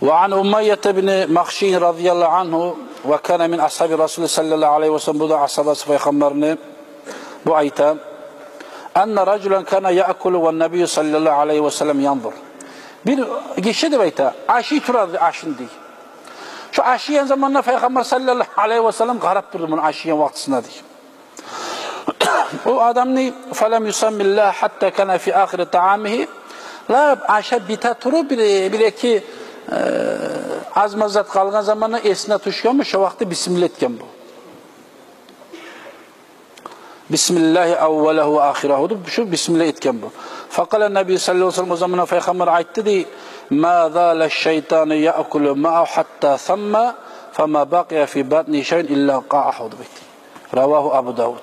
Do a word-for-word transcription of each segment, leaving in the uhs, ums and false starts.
وعن أمية بن مخشي رضي الله عنه وكان من أصحاب رسول صلى الله عليه وسلم, бу да асгьабасы пайхаммарны, бу айта: أن رجلا كان يأكل والنبي صلى الله عليه وسلم ينظر. Бир гиши, деп айта, ашай тура эди ашын, дей. Шо ашайгъан заманда пайхаммар саллаллагьу алайгьи васаллам къарап турду муну ашайгъан вакътисине, дей. О адамны, فلم يسم الله حتى كان في آخر طعامه, лап ашап бите туруп, бир, бир-эки, э, аз-маз зат къалгъан заманда эсине тюшгенми, шо вакъти бисмилла этген бу. بسم الله أوله وآخره деп, шо бисмилла этген бу. فقال النبي صلى الله عليه وسلم, о заманда пайхаммар айтды, дей: ما زال الشيطان يأكل معه حتى سم، فما بقي في بطنه شيء إلا قاعه, деп айтды. رواه أبو داود.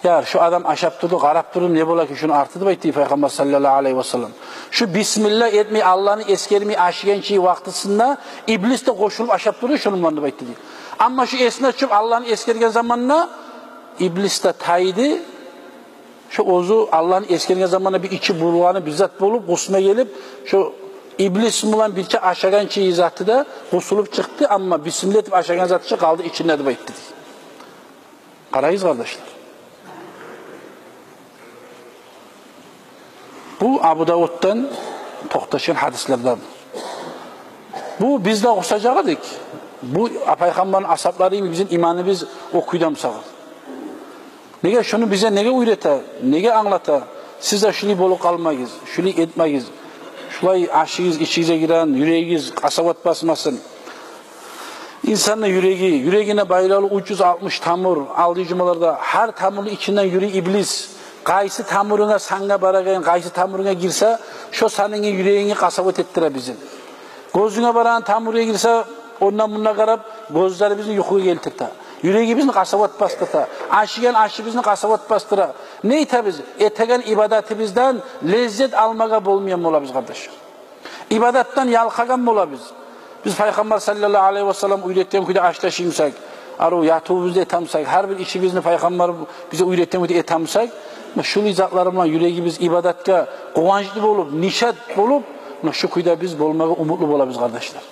Яр, шо адам ашап турду, къарап турду, не бола экен шону арты, деп айтды пайхаммар саллаллагьу алайгьи васаллам. Шо бисмилла этмей, Аллагьны эсгермей ашайгъан чы вакътисинде иблис де къошулуп ашап турду шону булан, деп айтды, дей. Амма шо эсине тюшюп Аллагьны эсгерген заманда иблис де тайды. Шо оьзю Аллагьны эсгерген заманда бир ичи булгъанып, бир зат болуп, къусма гелип, шо иблис булан бирче ашагъан чы заты да къусулуп чыкъды, амма бисмилла этип ашагъан заты чы къалды ичинде, деп айтды, дей. Къарайгъыз, къардашлар. Бу Абу Давуддан токъташгъан гьадислерден. Бу биз де къусажакъ эдик. Бу пайхаммарны асгьаблары йимик бизин иманыбыз о кюйде бусагъа. Неге шуну бизге неге уьйрете, неге англата? Сиз де шулай болуп къалмагъыз, шулай этмегиз. Шулай ашыгъыз ичигизге гирсин, юрегигиз къасават басмасын. Инсанны юреги, юрегине байлавлу уьч юз алтмыш тамур, алды жумаларда гьар тамурну ичинден юрюй иблис. Къайсы тамурунга, санга барагъан, къайсы тамурунга гирсе, шо санынгны, юрегингни къасават этдире бизин. Гёзюнге барагъан тамургъа гирсе, ондан-мундан къарап, гёзлерибизни юхугъа гелтирте. Юрегибизни къасават бастыра. Ашайгъан ашыбызны къасават бастыра. Не этебиз? Этеген ибадатыбыздан леззет алмагъа болмайгъан болабыз, къардашлар. Ибадатдан ялкъагъан болабыз. Биз пайхаммар саллаллагьу алайгьи васаллам уьйретген кюйде аш ашай бусакъ, арив ятывубузда эте бусакъ, гьар бир ишибизни пайхаммар бизге уьйретген кюйде эте бусакъ, муна шулай затлар булан юрегибиз ибадатгъа къуванчлы болуп, нишат болуп, муна шу кюйде биз болмагъа умутлу болабыз, къардашлар.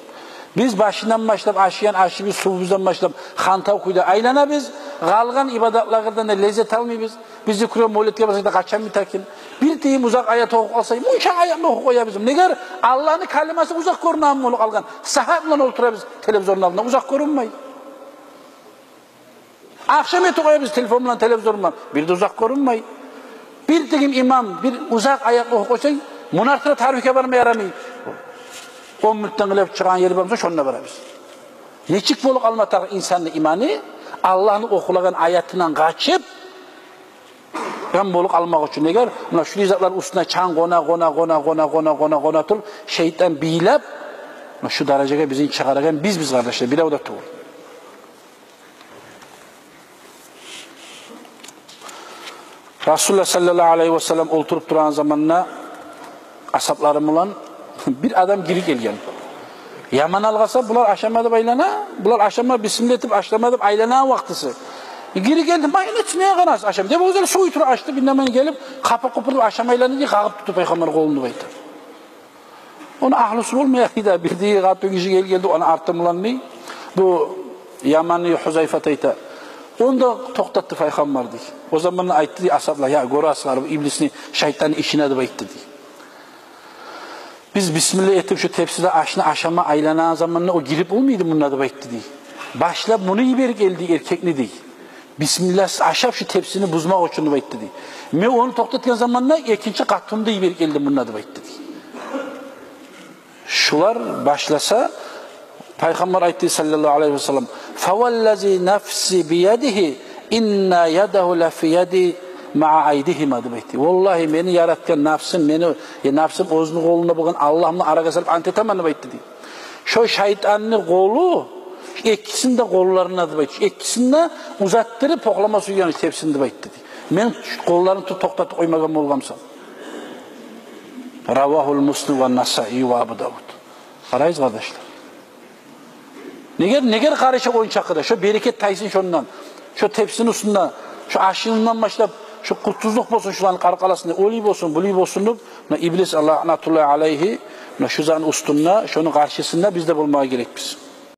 Биз башындан башлап, ашайгъан ашыбыз, сувубуздан башлап хантав кюйде айланабыз, къалгъан ибадатлардан да леззет алмайбыз. Биз зикру мавлетге барсакъ да, къачан битер экен? Бир тюгюл узакъ аят охуп къалсакъ, мунча аятны охуп къоябыз. Неге? Аллагьны калимасы узакъ гёрюне алып болуп къалгъан. Сагьат булан олтурабыз телевизорну алдында, узакъ гёрюнмей. Ахшам этип къоябыз телефон булан, телевизор булан, бир де узакъ гёрюнмей. Бир тюгюл имам бир узакъ аятны охуп къойса, муну артына таравигьге барма ярамай. Он минутдан къылып чыгъагъан ери бар буса, шонда барабыз. Нечик болуп къалма тарыкъ инсанны иманы, Аллагьны охулагъан аятындан къачып, гьам болуп къалмакъ учун. Неге? Муна шулай затлар уьстюне чанг къона, къона, къона туруп, шайтан бийлеп, муна шу даражагъа бизин чыгъарагъан биз, биз, къардашлар, бирев де тюгюл. Расулуллагь саллаллагьу алайгьи васаллам олтуруп турагъан заманда асгьаблары булан бир адам гирип гелген. Яман алгъасап, булар ашама деп айлана, булар ашама бисмилла этип, ашама деп айлана вакътиси. Гирип гелди, майны ичине къараса ашама деп, оьзю сув тура ашды, бир намаз гелип, къапыр-къупур деп ашама айланды, дей, къагъып тутду пайхаммар къолун, деп айта. Ону агьлюсю болмай эди да, бир де къатын гиши гел-, гелди, ону арты булан, дей. Бу Яманны Гьузайфат айта. Ону да токътатды пайхаммар, дей. О заманда айтды, дей, асгьаблар: «Я, гёресиз, бу иблисни, шайтанны ишине», — деп айтды, дей. «Биз бисмилла этип, шу тепсиде ашны ашама айланагъан заманда о гирип болмайды мунда», — деп айтды, дей. «Башлап муну йиберип гелди, эркекни», — дей. «Бисмилласыз ашап, шу тепсини бузмакъ учун», — деп айтды, дей. «Мен ону токътатгъан заманда экинчи къатынны да йиберип гелди мунда», — деп айтды, дей. Шулар башласа, пайхаммар айтды, саллаллагьу алайгьи васаллам: «Фаваллази нафси биядигьи, инна ядагьу лафи яди маъа айдигьима», — деп айтды. «Валлагь, мени яратгъан напсым, мени, э, напсым оьзюню къолунда болгъан Аллагь булан арагъа салып ант этемен», — деп айтды, дей. «Шо шайтанны къолу экисини де къолларында», — деп айтды. «Экисин де узатдырып, покълама сюйген тепсини», — деп айтды, дей. «Мен къолларын тутуп токътатып къоймагъан болгъан бусам». Равагьул Муслим ва Насаи ва Абу Давуд. Къарайгъыз, къардашлар. Неге, неге къарыша ончакъы да? Шо берекет тайсын шондан. Шо тепсини уьстюнде, шо ашындан башлап, шо къутсузлукъ болсун шуланы къаркъарасында, олай болсун, булай болсун деп, муна иблис, Аллагь лаънатуллагьи алайгьи, Муна шу затны уьстюнде, шону къаршысында биз де болмагъа герекбиз.